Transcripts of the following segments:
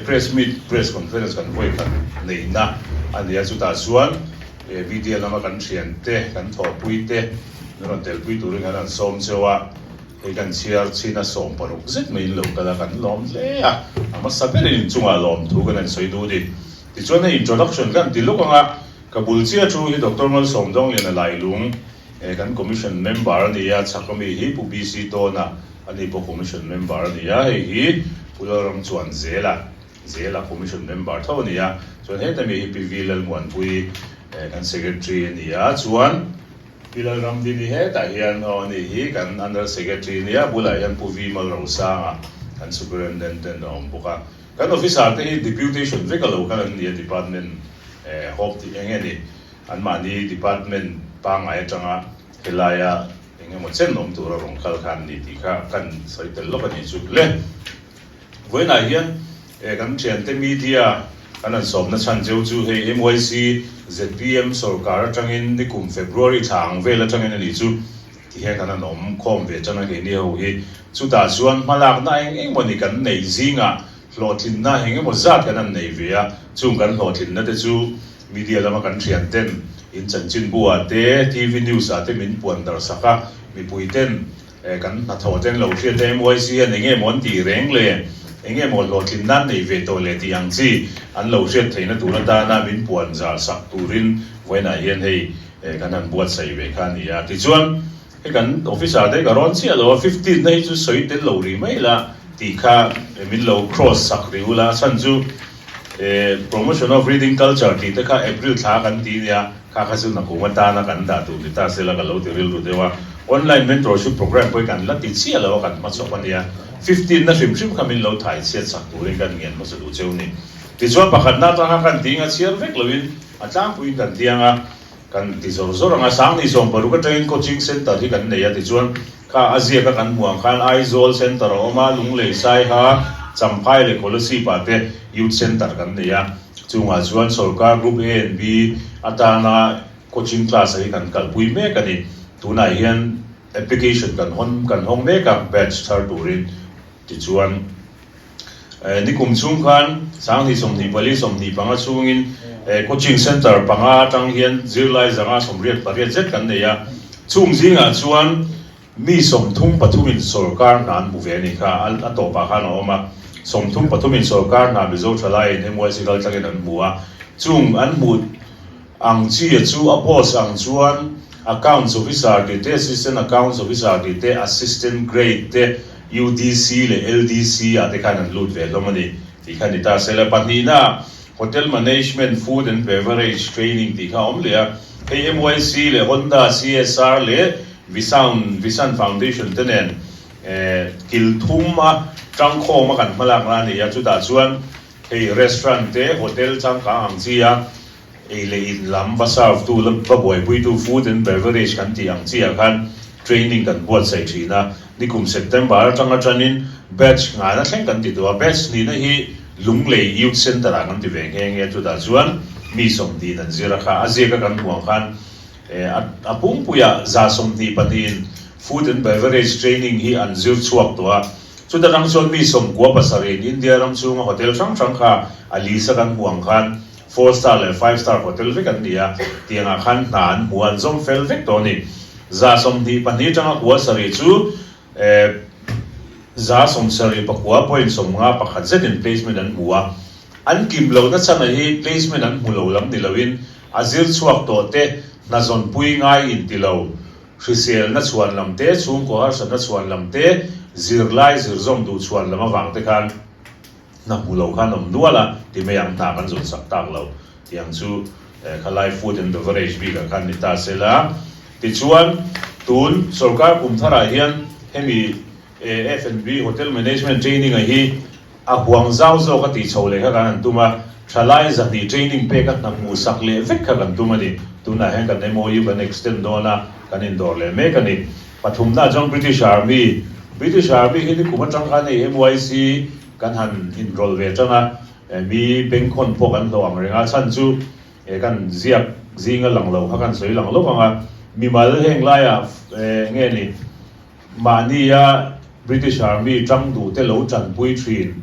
Press meet, press conference kan vawi khat neihna a ni a, chutah chuan media lama kan thiante, kan thawhpuite min rawn telpui turin kan han sawm cheu a, hei kan chhiar chhin a 16 zet mai in lo kal a, kan lawm hle a, a hmasa berin inchungah lawmthu kan han sawi duh a ni. Tichuan hei introduction kan ti lawk ang a, ka bul chiah thu hi Doctor Malsawmdawngliana Lailung, kan commission member a ni a, chhak ami hi Pu BC Tawna, Ani pawh Commission member a ni a, hei hi Pu Lalram chuan Zela, Zela Commission member tho a ni a, chuan heta mi hi Pi V Lalmuanpui kan Secretary a ni a, chuan Pi Lalramdini hetah hian aw ani hi kan Under Secretary a ni a, bulah hian Pu V Malrosanga kan Superintendent a awm bawk a. Kan Officer te hi Deputation vek a lo kal an ni a, Department hope tih eng nge ni, anmahni Department pangngai atanga helaia Eng emaw chen awm tura rawn kal kha an ni tih kha kan sawi tel lawk a nih chu le. Vawiinah hian kan thiante media kan han sawmna chhan cheu chu hei MYC zpm sorkar atangin nikum February thla ang vel atangin a nih chu ti hian kan han awm khawm ve tan a keini ho hi. Chutah chuan hmalakna eng eng emaw ni kan neih zingah hlawhtlinna eng emaw zat kan han nei ve a, chung kan hlawhtlinna te chu Media lama kan thian ten in chanchinbu ah te, TV news ah te min puan darh sak a, mipui ten kan hnathawh ten lo hriat a MYC hian enge maw an tih reng le, enge maw hlawhtlin nan nei ve tawh le tih ang chi an lo hriat theihna tur atana min puan zar sak turin vawiinah hian hei kan han buatsaih ve kha a ni a. Tichuan hei kan officer te ka rawn chiah lo a, 15 na hi chu sawi tel lo rih mai la tih kha min lo cross sak rih ula, a chhan chu Promotion of Reading Culture tih te kha April thla kan ti nia, kha kha chu nakum atana kan dah tur ni ta sela ka lo ti rilru deuh a. Online Mentorship Programme pawh hi kan la ti chiah lo a, kan hmachawp a nia. 15 na hrim hrim kha min lo thai chhiat sak turin kan ngen hmasa duh cheu ni. Tichuan pakhatna atanga kan ti anga chhiar vek loin a tlangpuiin kan tiang a. Kan ti zawr zawr ang a, Sangni 16 atangin coaching centre hi kan nei a tichuan kha a ziaka kan hmuh ang khan Aizawl centre a awm a, Lunglei Saiha, Champhai leh Kolasib ah te youth centre kan nei a, chungah chuan sawrkar group A and B atana coaching class hi kan kalpui mek a ni. Tunah hian application kan hawn kan hawng mek a batch thar turin tichuan. Nikum chhung khan 2024 25 chhungin coaching centre panga atang hian zirlai 188 zet kan nei a, chung zingah chuan mi 33 in sawrkar hna an hmu ve a nih kha, a tawpah khan a awm a, 33 in sawrkar hna Mizo thalaiin MYC kaltlangin an hmu a, chung an hmuh Ang chi a chu a post ang chuan Accounts Officer tih te, Assistant Accounts Officer tih te, Assistant Grade te, UDC leh LDC ah te khan an lut ve hlawm a ni tih kha ni ta se la. Pahnihna Hotel Management, Food and Beverage Training tih kha a awm leh a. Hei MYC leh Honda, CSR leh Visound, Visan Foundation te nen kil thum a tangkhawm a kan hmalakna a ni a. Chutah chuan hei restaurant te, hotel changkang ang chi a Ei leh in lam va serve tu la va buaipuitu food and beverage kan tih ang chiah khan training kan buatsaih thin a, nikum September atanga tanin batch nghahna thleng kan ti duh a, batch nihna hi Lunglei Youth Centre ah kan ti ve nghe nghe chutah chuan mi 20 an zir a kha a ziak a kan hmuh ang khan a pumpuiah 24 in food and beverage training hi an zir chhuak tawh a, chuta tang chuan mi 97 in India ram chhunga hotel hrang hrang kha a list a kan hmuh ang khan Four star leh five star hotel vek an ni a, tiangah khan hna an hmu a, an zawm fel vek tawh a ni. 22 atanga 27 chu 71.51 zetin placement an hmu a. An kim lohna chhan a hi placement an hmu lo lam ni loin a zir chhuak tawh te hna zawnpui ngai inti lo, hriselna chhuan lam te, chhungkaw harsatna chhuan lam te, zirlai zirzawm duh chhuan lam avang te khan, Hna hmu lo khan awm nual a, ti mai ang hna kan zawn sak tak lo tih ang chu khalai food and beverage bikah khan ni ta se la. Tichuan, tun sorkar kum tharah hian hemi F&B Hotel Management Training a hi a huang zau zawk a tih chho leh kha kan han tum a, thalai 200 training pek a hna hmuh sak leh vek kha kan tum a ni. Tunah hian kan MOU kan extend dawn a, kan indawr leh mek a ni. Pathumna chuan British Army, British Army hi nikum atang khan hei MYC kan han inrawlh ve tan a, mi bengkhawn pawh kan hlawh ang reng a, chhan chu kan ziak zinga lang lo kha kan sawi lang lawk ang a, mimal heng laiah nge ni mahnia British Army tang duh te lo tanpui thin.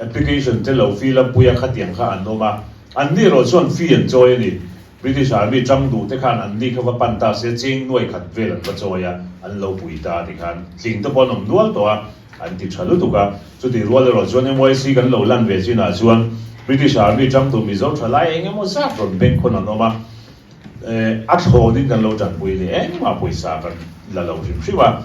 application te lo fill up pui a khatiang kha an awm a, anni erawh chuan fee an chawi a ni. British Army tang duh te khan anni kha va pan ta se cheng nuai khat vel an va chawi a, an lo pui ta ti khan tling te pawh an awm nual tawh a, an ti tha lutuk a. Chutih rual erawh chuan MYC kan lo lan ve chinah chuan British Army tang duh Mizo tha lai eng emaw zat rawn beng khawn an awm a, a thlawnin kan lo tanpui a ni, engmah pawisa kan la lo hrim hrim a.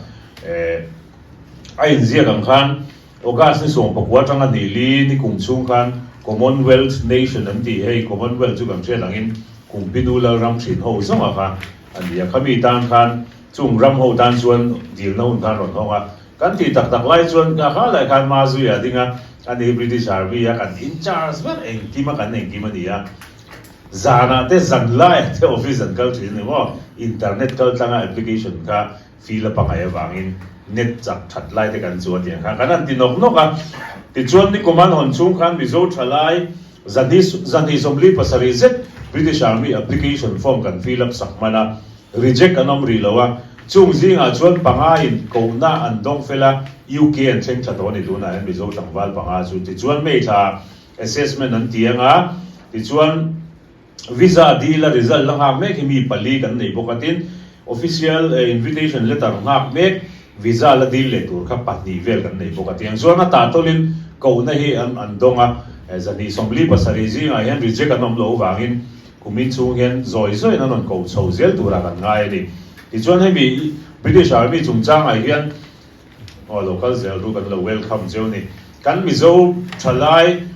A inziak ang khan August ni 19 atanga ni li ni kum chhung khan Commonwealth Nation an tih hei Commonwealth chu kan hriat angin Kumpinu Lalram thin ho zawnga kha a ni a, khami tan khan chung ram ho tan chuan dilna hun khan rawn hawng a, kan tih tak tak lai chuan ka kha lai khan Mazuia a ding a, ani hi British Army a kan in charge ber engkim a kan engkim a ni a, zanah te zan laiah te office an kal thin a ni maw, internet kal tlanga application kha Feel a pangai avangin net chak that lai te kan chu a ti ang kha kan han ti nawk nawk a. Tichuan nikum an hawn chhung khan Mizo thalai zahnih 27 zet British Army application form kan fill up sak hman a, reject an awm rih lo a. Chung zingah chuan panga in kohna an dawng fel a, UK an thleng tha tawh a ni tunah hian Mizo tlangval panga chu. Tichuan May thla assessment an ti ang a, tichuan. Visa deal a result la nghak mek hi mi pali kan nei bawk a, tin official invitation letter nghak mek visa la deal leh tur kha pahnih vel kan nei bawk a, tiang chuan a tahtawlin kohna hi an an dawng a, 247 zingah hian reject an awm loh avangin kumin chhung hian zawi zawiin an rawn koh chho zel turah kan ngai a ni. Tichuan hemi British Army chungchangah hian Aw lo kal zel ru kan lo welcome cheu ni. Kan Mizo thalai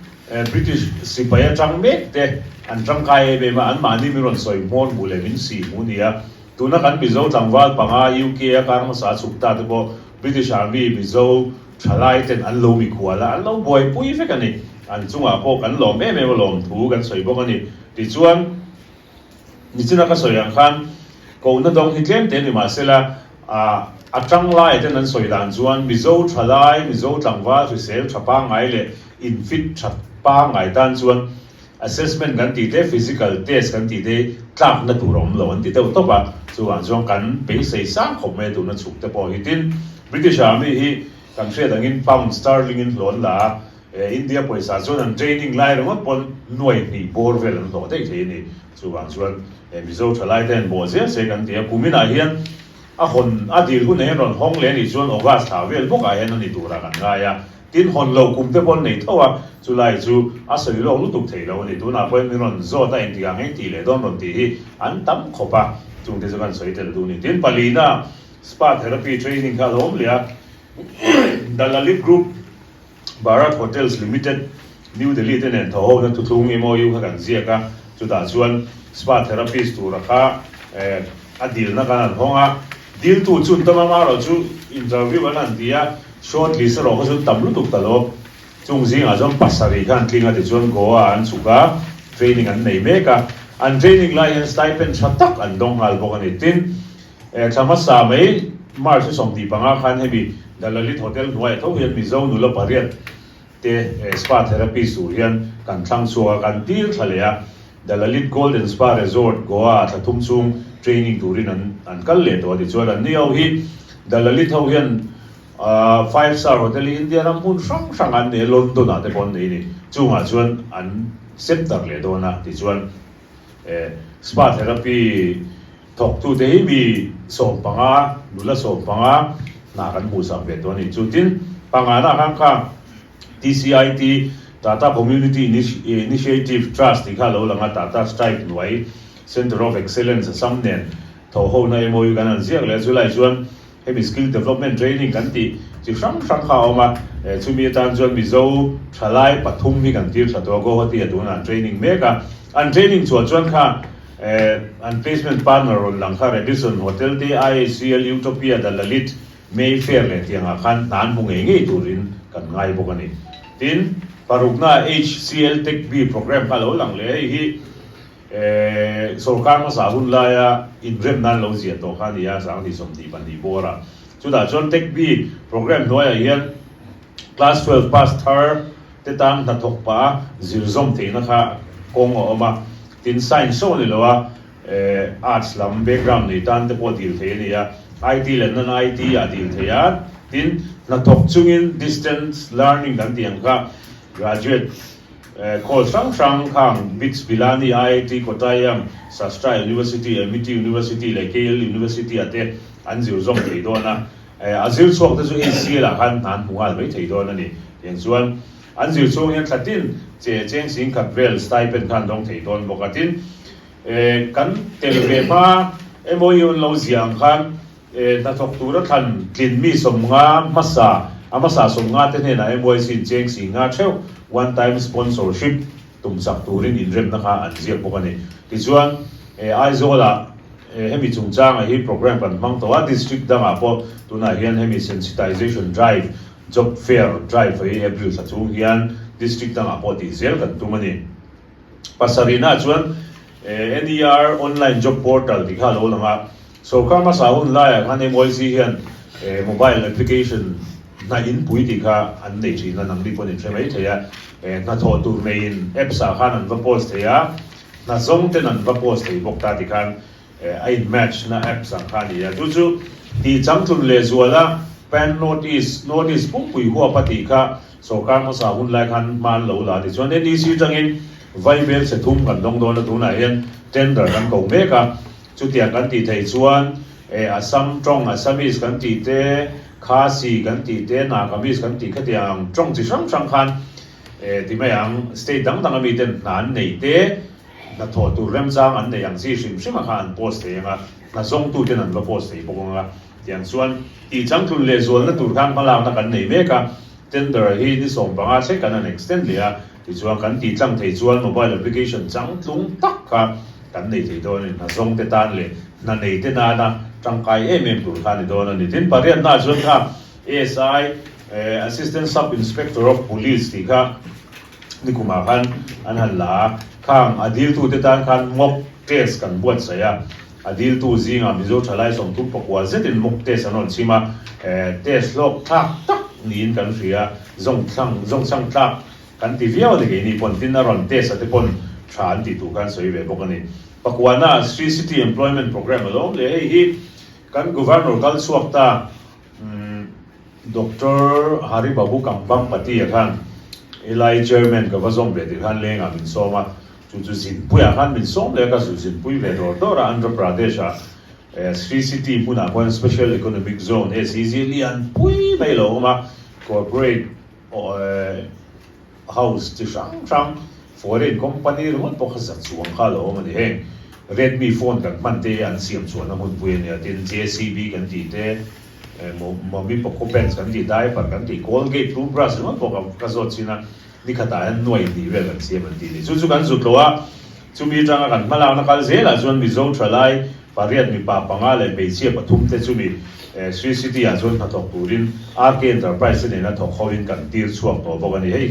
British sipai atang mek te an tangkai em em a, an mahni min rawn sawi hmawr hmu leh min sih hmu nia. Tuna kan Mizo tlangval panga UK a kar hmasa a chhuk ta te pawh British Army Mizo thalai ten an lo mikhual a, an lo buaipui vek a ni. An chungah pawh kan lawm em em a lawm thu kan sawi bawk a ni. Tichuan. Nichina ka sawi ang khan kohna dawng hi tlem te ni mahsela a tang laia ten an sawi dan chuan Mizo thalai, Mizo tlangval hrisel tha pangngai leh infit tha pangngai tan chuan assessment kan tih te, physical test kan tih te tlakna tur a awm lo an ti deuh tawp a, chuvang chuan kan beisei sang khawp mai a tuna chhuk te pawh hi. Tin, British Army hi kan hriat angin pound sterling in hlawn la a, India pawisa chuan an training lai ringawt pawn nuai hnih bawr vel an hlawh daih thei a ni. Chuvang chuan Mizo thalai te an bawh zel se kan ti a, kuminah hian a hawn a dil hunah hian rawn hawng leh a nih chuan August thla vel bawkah hian a ni turah kan ngai a, tin hawn lo kum te pawh an nei tho a, chulai chu a sawi lawk lutuk thei lo a ni. Tunah pawhin min rawn zawt a engtikah nge tih leh dawn rawn tih hi an tam khawp a, chungte chu kan sawi tel duh a ni. Tin palina Spa Therapy Training kha a lo awm leh a, The Lalit Group, Bharat Hotels Limited, New Delhi te nen thawhhona thuthlung MOU kha kan ziak a, chutah chuan spa therapist tura kha a dilna khan an hawng a, diltu chu an tam a, amaherawh chu interview an han ti a, short list erawh kha chu an tam lutuk ta lo, chung zingah chuan pasarih kha an tling a, tichuan Goa an chhuk a, training an nei mek a, an training lai hian stipend tha tak an dawng nghal bawk a ni. Tin, Thla hmasa mai March 25 khan hemi The Lalit Hotel hnuaiah tho hian Mizo nula pariat te spa therapist tur hian kan thlang chhuak a, kan tir thla leh a. The Lalit Golden Spa Resort, Goa ah thla thum chhung training turin an an kal leh tawh a tichuan an ni ho hi The Lalit ho hian five star hotel hi India ram hmun hrang hrang an nei a, London ah te pawh an nei a ni. Chungah chuan an sep darh leh dawn a tichuan Spa therapy thawktute hi mi 15, nula 15 hna kan hmuhsak ve tawh a ni. Chu tin, pangana khan kha TCIT, Tata Community Initiative Trust tih kha a lo lang a, Tata Strive hnuai Centre of Excellence Assam nen thawhhona MOU kan han ziak leh a, chulai chuan Hemi skill development training kan tih chi hrang hrang kha a awm a, chumi atan chuan Mizo thalai pathum hi kan tir thla tawh a, Guwahati ah tunah an training mek a, an training chhuah chuan kha an placement partner rawn lang kha Radisson Hotel te, IHCL, Utopia, The Lalit, Mayfair leh tiangah khan hna an hmu ngei ngei turin kan ngai bawk a ni. Tin, parukna HCL Tech B program kha a lo lang leh a, hei hi Sorkar hmasa hun laia inrem nan lo ziah tawh kha a ni a, 2024 bawrah. Chutah chuan Tech B program hnuaiah hian Class 12 pass thar te tan hnathawk pah a zir zawm theihna kha kawng a awm a. Tin, Science show ni lo a, Arts lam background nei tan te pawh dil thei a ni a, IT leh non-IT ah dil thei a. Tin, hnathawk chungin distance learning kan tih ang kha. Graduate course hrang hrang khang BITS Pilani, IIT Kottayam, Sastra University, Amity University leh KL University ah te an zir zawm thei dawn a. A zir chhuak te chu HCL ah khan hna an hmu nghal mai thei dawn a ni. Tiang chuan an zir chhung hian thla tin che cheng sing khat vel stipend kha an dawng thei dawn bawk a. Tin, kan tel ve hma MOU an lo ziah ang khan Hnathawk tura thlan tlin mi 50 hmasa, a hmasa 50 te hnenah MYC in cheng si nga theuh one time sponsorship tum chak turin inremna kha an ziak bawk a ni. Tichuan, Aizawlah hemi chungchangah hi programme kan hmang tawh a, district dangah pawh tunah hian hemi sensitization drive, job fair drive hi April thla chhung hian district dangah pawh tih zel kan tum a ni. Pasarihna chuan NER online job portal tih kha a lo lang a, Sorkar hmasa hun laiah khan MYC hian mobile application hna inpui tih kha an nei thin a, nangni pawhin in hre mai thei a, hnathawh tur neiin apps ah khan an va post thei a, hna zawng ten an va post thei bawk ta tikhan a in match na apps ang kha a ni a, chu chu tih changtlun leh zuala pan North East, North East pumpui huap a tih kha sorkar hmasa hun lai khan hma an lo la a ti chuan NEC tangin vaibel chhe thum kan dawng dawn a tunah hian tender kan ko mek a. Chutiang kan tih theih chuan eh Assam tawng, Assamese kan tih te, Khasi kan tih te, Nagamese kan tih khatiang ang tawng chi hrang hrang khan eh ti mai ang state dang dang a mi ten hna an nei te, hnathawh tur remchang an nei ang chi hrim hrim a kha an post thei ang a, hna zawngtu ten an va post thei bawk ang a. Tiang chuan tih changtlun leh zualna tur khan hmalakna kan nei mek a. Tender hi ni 15 thleng kan han extend leh a, tichuan kan tih tlang thei chuan mobile application changtlung tak kha kan nei thei dawn a ni. Hna zawng te tan leh hna nei te nana tangkai em em tur kha a ni dawn a ni. Tin, pariatna chuan kha ASI, Assistant Sub Inspector of Police tih kha nikumah khan an han la a, khang a diltute tan khan mock test kan buatsaih a. A diltu zingah Mizo thalai 39 zetin mock test an rawn chhim a, test hlawk thlak tak niin kan hria, zawngthlang zawngchhang tlak kan ti viau a ni keini pawn, tin a rawn test a te pawn tha an tih tur khan sawi ve bawk a ni. Pakuana Sri City Employment Programme a lo awm leh, hei hi kan Governor kal chhuak ta. Doctor Hari Babu Kambhampati-a khan helai Chairman ka va zawm ve tih khan lengah min sawm a, chu chu zinpuiah khan min sawm leh a, ka zu zinpui ve dawr dawr a, Andhra Pradesh-ah Sri City hmunah khuan Special Economic Zone, SEZ, lian pui mai lo awm a, corporate House chi hrang hrang, foreign company ringawt pawh kha za chuang kha a lo awm a ni. Heng Redmi phone kan hman te an siam chhuahna hmunpui a nia, tin JCB kan tih te, Mommy Poco pants kan tih, diaper kan tih, Colgate toothbrush ringawt pawh ka ka zawt chin a, nikhatah hian nuai hnih vel kan siam an tih a ni. Chu chu kan zut lo a, chumi atanga kan hmalakna kal zelah chuan Mizo thalai pariat mipa panga leh hmeichhia pathum te chumi Sri City ah chuan hnathawk turin RK Enterprise te nena thawk ho in kan tir chhuak tawh bawk a ni. Hei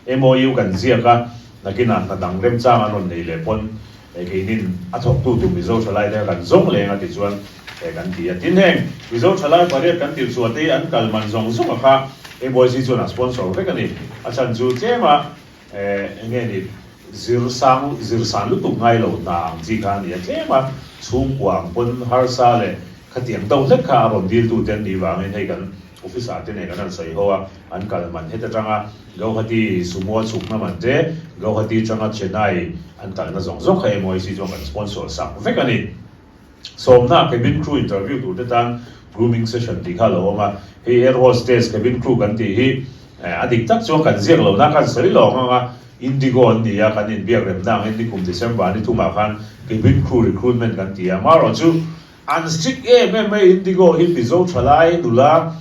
hi MOU kan ziak a, nakinah hna dang remchang an rawn nei leh pawn keinin a thawktu tur Mizo thalai te kha kan zawng leng a ti chuan kan ti a. Tin heng Mizo thalai pariat kan tir chhuah te hi an kal man zawng zawng a kha MYC chuan a sponsor vek a ni. A chhan chu tlem a Eng nge ni, zir sang, zir san lutuk ngai lo hna ang chi kha a ni a, tlem a chhungkua ang pawn harsa leh khatiang deuh hlek kha a rawn diltu te an nih vangin hei kan officer te nen kan han sawi ho a, an kal man het atanga Gauhati Sumo a chhukna man te, Gauhati atanga Chennai an kalna zawng zawng kha MOEC chuan kan sponsor sak vek a ni. Sawmna cabin crew interview tur te tan grooming session tih kha a lo awm a, hei air hostess cabin crew kan tih hi a dik tak chuan kan ziak lo na kan sawi lawng ang a, Indigo an ni a, kan inbiak remna angin nikum December ni thumah khan cabin crew recruitment kan ti a, amaherawhchu an strict em em mai Indigo hi Mizo thalai nula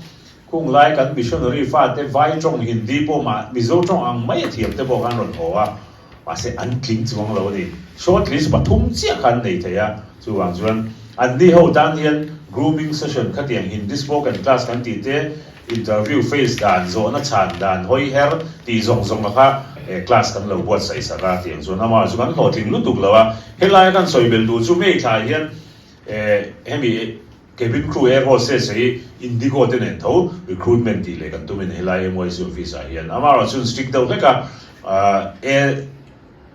Khung lai kan missionary fate vai tawng Hindi pawh mah Mizo tawng ang mai a thiam te pawh khan rawn haw a, mahse an tling chuang lo a ni. Short list pathum chiah kha an nei thei a, chuvang chuan anni ho tan hian grooming session khatiang Hindi spoken class kan tih te, interview face dan, zawhna chhan dan, hawi her tih zawng zawng a kha class kan lo buatsaih sak a, tiang chuan amah chu kan hlawhtling lutuk lo a. Helai kan sawi belh duh chu May thla hian hemi Cabin crew air hostess hi Indigo te nen tho recruitment tih leh kan tumin helai MYC office ah hian amaherawh chuan strict deuh hlek a, air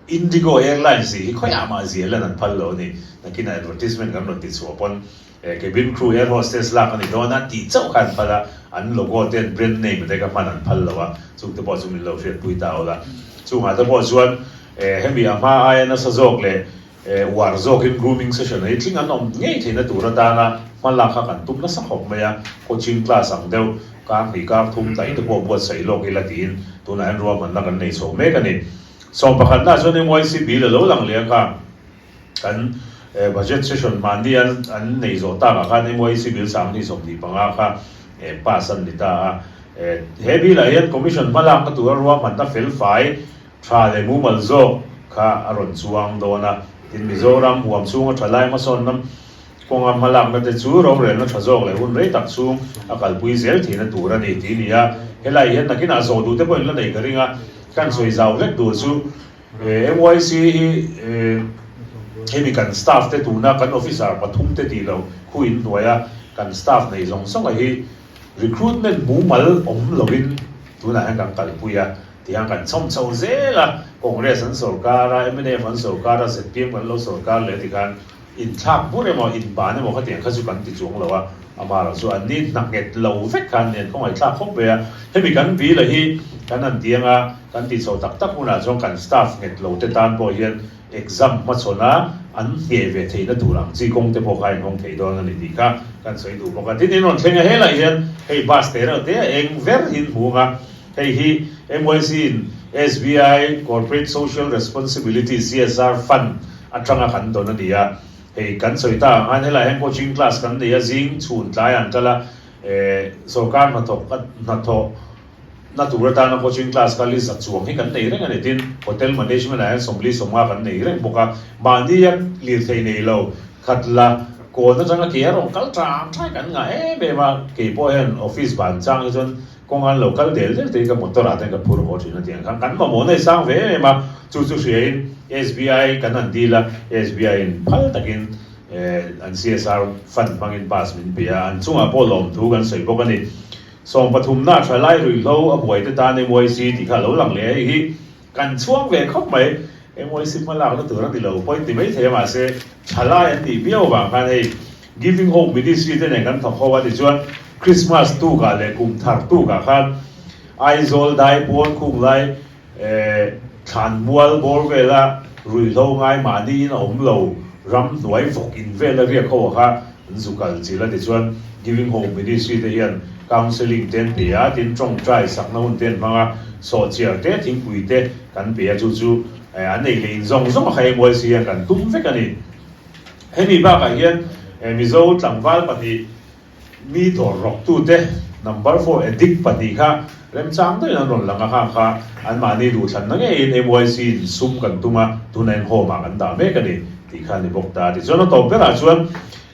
Indigo Airlines tih hi khawiah mah ziah lan an phal lo a ni. Nakinah advertisement kan rawn ti chhuah pawn. Cabin crew, air hostess lak a ni dawn a tih chauh kha an phal a, an logo te an brand name te kha hman an phal lo a, chungte pawh chu min lo hriatpui ta awl a. Chungah te pawh chuan hemi a hma aia nasa zawk leh uar zawkin grooming session hi tling an awm ngei theihna tur atana hma lak kha kan tum nasa khawp mai a, coaching class ang deuh kar hnih kar thum daih te pawh buatsaih lawk ila tiin tunah hian ruahmanna kan nei chho mek a ni. Sawmpakhatna chuan MYC bill a lo lang leh a kha. Kan budget session mahni an an nei zawh takah khan MYC bill 2025 kha pass an ni ta a. He bill ah hian commission hmalakna tura ruahmanna felfai tha leh mumal zawk kha a rawn chuang dawn a. Tin, Mizoram huam chhunga thalai hmasawnna kawnga hmalakna te chu rorelna tha zawk leh hun rei tak chhung a kalpui zel theihna tur a ni tih a ni a. Helai hian nakinah zawh duh te pawh in la nei ka ring a, kan sawi zau hlek tur chu MYC hi hemi kan staff te tuna kan officer pathum te tih loh khu in hnuaia kan staff nei zawng zawnga hi recruitment mumal awm loin tunah hian kan kalpui a tihian kan chhawm chho zel a, Congress an sawrkar a, mnf an sawrkar a, zpm kan lo sawrkar leh tikhan Inthlak bur emaw, inban emaw khatiang kha chu kan ti chuang lo a, amaherawh chu an ni hna nghet lo vek khan nen khawngaihthlak khawp mai a. Hemi kan bila hi kan han ti anga kan ti chho tak tak hunah chuan kan staff nghet lo te tan pawh hian exam hmachhawn a an ngheh ve theihna tur ang chi kawng te pawh kha a inhawng thei dawn a ni tih kha kan sawi duh bawk a. Tin, in rawn thleng a helai hian hei bus te reuh te a eng ver hi an hmu ang a, hei hi MYC in SBI Corporate Social Responsibility, CSR, Fund atanga kan dawn a ni a, hei kan sawi ta ang khan helai hian coaching class kan nei a, zing chhun tlai an kal a, eh sorkar hnathawk hnathawh na tur atana coaching class kal hi za chuang hi kan nei reng a ni, tin hotel management ah hian sawmli sawmnga kan nei reng bawk a, mahni a lirthei nei lo khat la kawn atanga ke a rawn kal tang thlai kan ngah em em a, keipawh hian office ban chang hi chuan Kawng an lo kal del del te hi ka motor ah ten ka phur haw thin a tih ang khan kan mamawh na i sang ve em em a, chu chu hria in SBI kan han deal a, SBI in phal takin an CSR fund hmangin bus min pe a, an chungah pawh lawmthu kan sawi bawk a ni. Sawmpathumna thalai ruihhlo a buai te tan MYC tih kha a lo lang leh a, hei hi kan chhuang ve khawp mai, MYC hmalakna tur a ni lo pawhin ti maithei a mahse thalai an tih viau avang khan hei Giving Hope Ministry te nen kan thawk ho a tichuan Christmas tukah leh kum thar tukah khan Aizawl Daipawn khunglai Thlanmual bawr vela ruihhlo ngai mahni in a awm lo ram hnuai vawk in vela riak ho kha an zu kal chilh a tichuan Giving Hope Ministry te hian counselling te an pe a tin tawngtai sakna hun te an hmang a sawhchiar te thingpui te kan pe a chu chu an ei leh in zawng zawng a kha MYC hian kan tum vek a ni. Hemi bakah hian Mizo tlangval pahnih mi dawr rawktute number 4 addict pahnih kha remchang deuhin an rawn lang a, khang kha anmahni duhthlanna ngeiin MYC in sum kan tum a, tunah hian home ah kan dah mek a ni tih kha a ni bawk ta. Tichuan a tawp berah chuan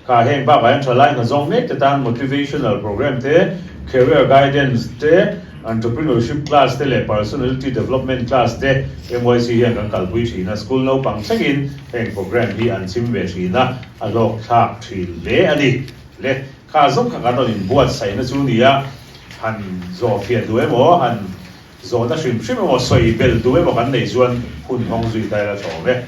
kha heng bakah hian thalai hna zawng mek te tan motivational program te, career guidance te, Entrepreneurship class te leh Personality Development class te MYC hian kan kalpui thin a, school naupang thlengin heng program hi an chim ve thin a, a hlawk thlak thin hle a ni. Le kha zawng kha kan rawn inbuatsaihna chu ni a, han zawhfiah duh emaw, han zawhna hrim hrim emaw, sawi bel duh emaw kan neih chuan hun hawng zui ta ila tha awm e.